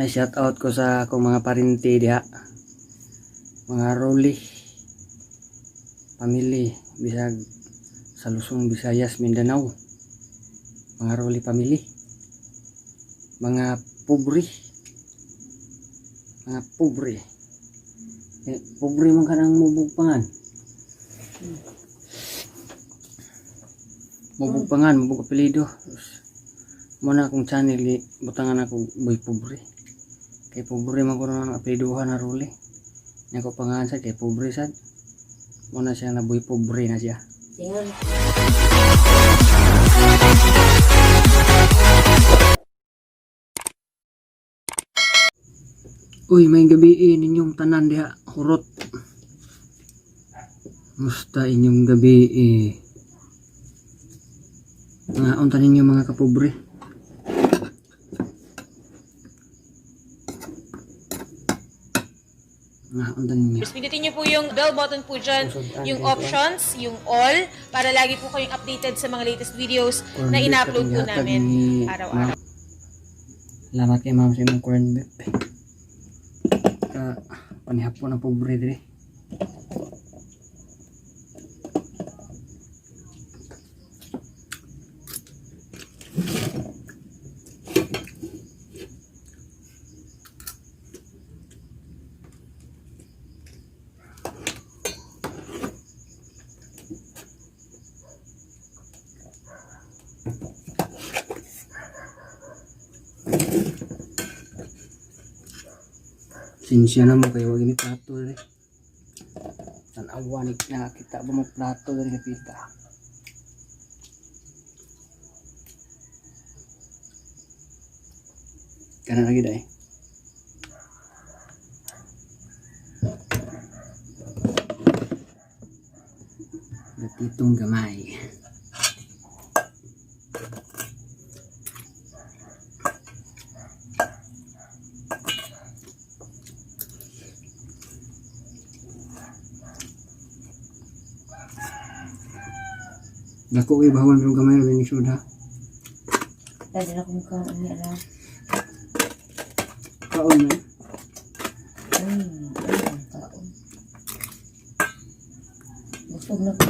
Ay, shout out ko sa akong mga parinti diha. Mga Roli family bisag sa Luzon, Visayas, Mindanao. Mga Roli family. Mga pobre. Mga pobre. Eh, pobre man ka nang mubugpangan. Mubugpangan, mubug apelyido. Mo na akong channel eh, butangan ako Boy Pobre. Kay pobre man ko nang apelyidohan na Roli. Nya ko pangalan sad kay pobre sad. Mo na siya na Boy Pobre na siya. Tingnan. Uy, may gabi eh, ninyong tanan diha, hurot. Musta inyong gabi eh. Mga unta ninyo, mga kapobre. Mga unta ninyo. Tapos pindutin niyo po yung bell button po dyan, Usod, yung ah, options, yung all, para lagi po kayong updated sa mga latest videos Corned na beef ina-upload katong po gihatag namin ni araw-araw. Ma'am. Salamat kay ma'am sa imong corned beef. Ka panihapon ang pobre dire. Sinsya na mo kayo, wag ni plato dire. Tanawa ni nakakita ba mo plato dire kapita. Kana lagi dai. Gatitong gamay. Dako kay bahawan pero gamay ra ni suda. Dali na kung kaon niya lang. Kaon na. Ay, ay, ang kaon. Busog na ko.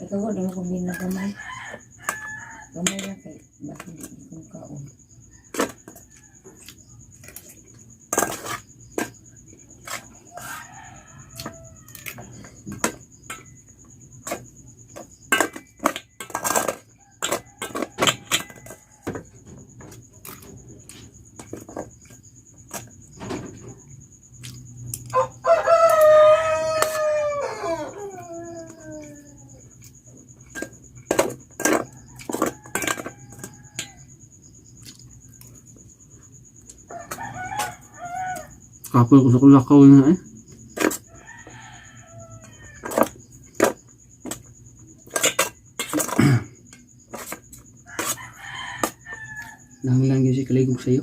Ikaw, wala mo kung ginagamay. Gamay lang kay bakit hindi kong kaon. Kapoy ko sa kulakaw na eh. Nanglang yun si kaligog sa'yo.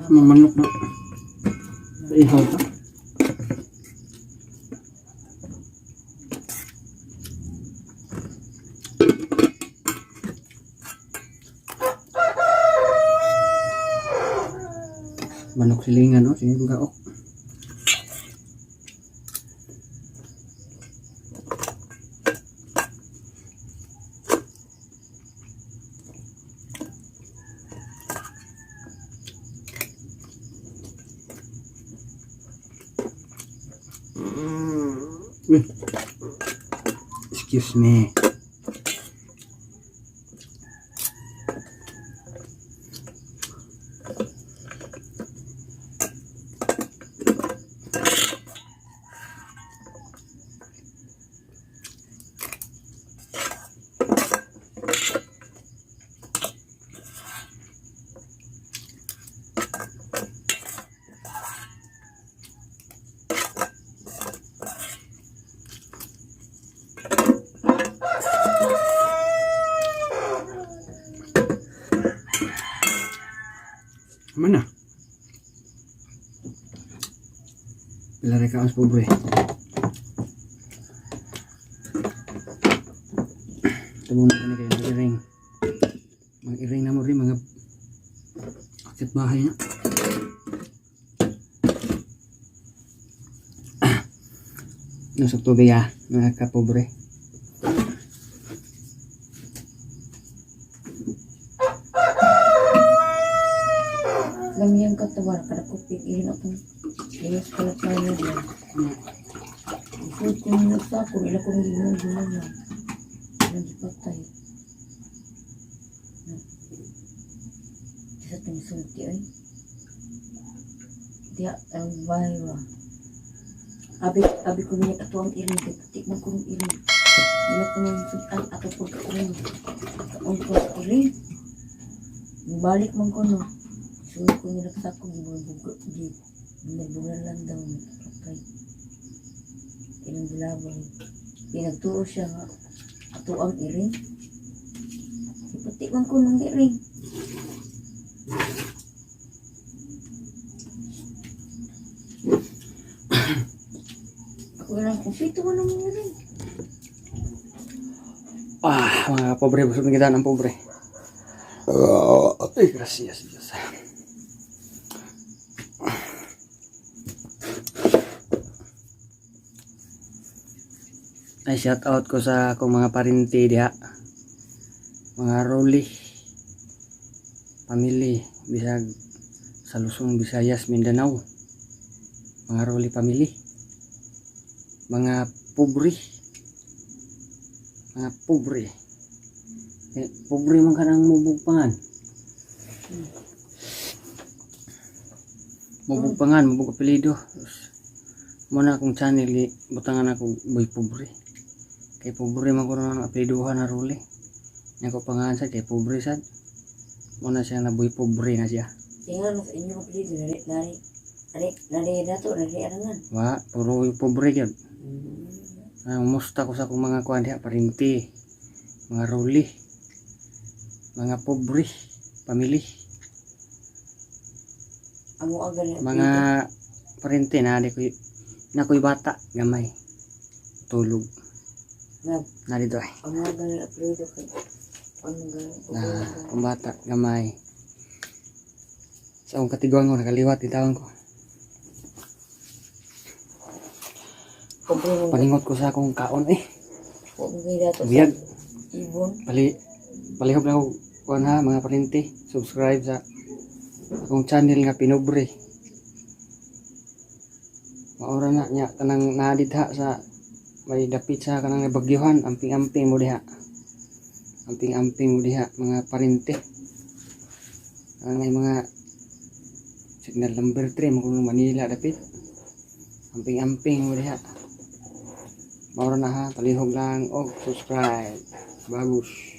Mga manok na. Sa ihaw ka. Manok silingan, no? Sige, gaok. Uy. Excuse me. Pila ra kaon sa pobre. Tabunan kani kay mga iring. Mga iring na mo rin, mga akit bahay na. Nusok tubig ah, mga kapobre. Lamiyang katawan, kada kupit, ihin akong ilos kalapaya ba. Isod ko nung nagsakon, ila ko nung ginagawa niya. Nagipatay. Sa itong sulti ay. Diya, ang bahay ba. Abi, abi ko niya ato ang iring, kay puti man ko ng iring. Ila ko nung sudan ato pagkaon. Kaon ko sa iring. Balik man ko no. Suod ko nila sa akong gibubugo, gi, binabulan daw, patay. Ilang gilabay. Pinagturo siya nga, ato ang iring. Iputi man ko ng iring. Ako lang, kumpito mo ng iring. Ah, mga pobre, busog na kita ng pobre. Ay, gracias, Diyos. Ay, shout out ko sa akong mga parinti diha. Mga Rolly. Family, bisag sa Luzon, Visayas, Mindanao. Mga Rolly family. Mga pobre. Mga pobre. Eh, pobre man ka ng mubugpangan. Mubugpangan, mubug apelyido. Muna akong channel, gi butangan ako Boy Pobre. Kay pobre man ko ng apelyidohan na ruli. Nya ko pangalan sad kay pobre sad. Muna siya na Boy Pobre na siya. Tingnan mo sa inyo kapatid, nari, nari, nari, nari na to, nari arangan. Wa, puro pobre gyud. Ah, musta ko sa akong mga kuan diha parinti. Mga ruli. Mga pobre, pamili. Amo agad na Mga parinti na di ko na ko'y bata gamay. Tulog Na, na dito ay. amo agad na apelyido kay ano gani? Na akong bata gamay. Sa akong katiguan ko nakaliwat itawon ko. Pobre mo, Paningot ko sa akong kaon eh. huwag mo dato sa Biyag. ibon. Pali palihog na ako kuan ha mga parinti. Subscribe sa akong channel nga Pinobre. Maura na nya kanang naadidha sa may dapit sa kanang bagyuhan, amping-amping mo diha. Amping-amping mo diha mga parinti. Ang may mga signal number 3 mo kuno Manila dapit. Amping-amping mo diha. Maura na ha, palihog lang og subscribe. Bagus.